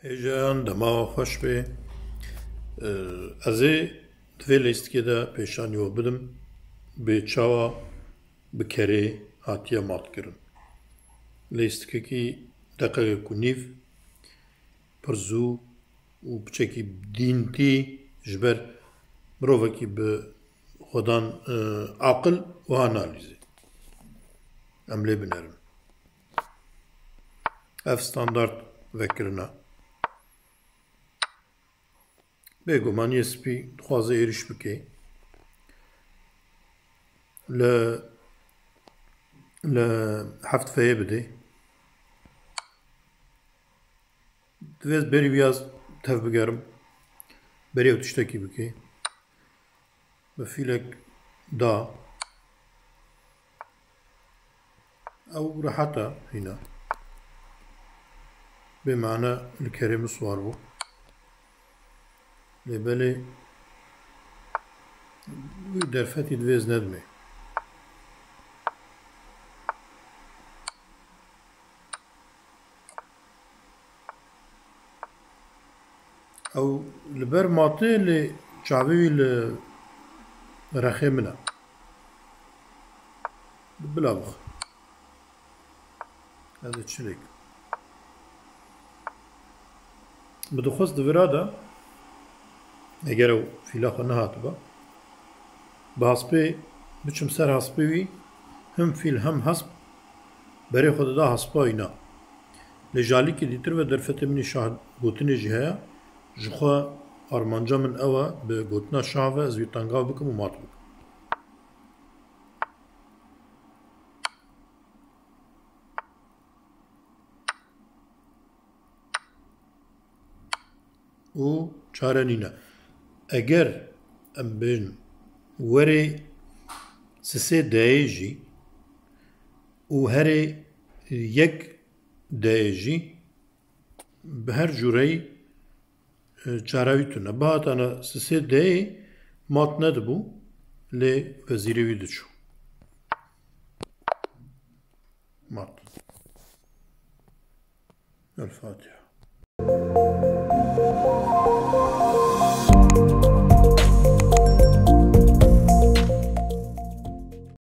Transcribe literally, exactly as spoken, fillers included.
Hêjan dema we xweş be. Ee, Ez ê di vê lêstikê de pêşanî we bidim, bê çawa bi kerê hatiye matkirin. Lêstikekî deqekek û nîv, pir zû û piçekî dîntî ji ber mirovekî bi xwedan, e, aqil wiha nalîze. Em lê binerin. Ev standart vekirina. Bêguman yê spî dixwaze êrîş bike. Li, li heft feyê bidê. Divê ez berî vîya tev bigerim. Berî ew tiştekî bike. Bi fîlek da. Ew rehet e hîna. Bê mane li kerê min siwar bû. Lê belê wî derfetî divê ez nedimê. Ew li ber matê lê çavê wî li rexê min e. Bila bix. Ez ê çi lêk. Bi dixwest di vira de, eger ew fîla xwe nehatiba, bi hespê biçim ser hespê wî, him fîl hem hesp berê xwe dida hespa wî na. Lê ji alîkî dîtir ve derfetê min î şah gotinê jî heye, ji xwe armanca min ew e, bi gotina şah ve ez wî tengav bikim û mat bikim. Û çare nîne. Eger em bêjin werê sisê deyê jî û herê yek deyê jî bi her cûreyî, e, çare wî tune. Bihatane sisê deyê mat nedibû, lê vezîrê wî diçû. Mat. El Fatiha.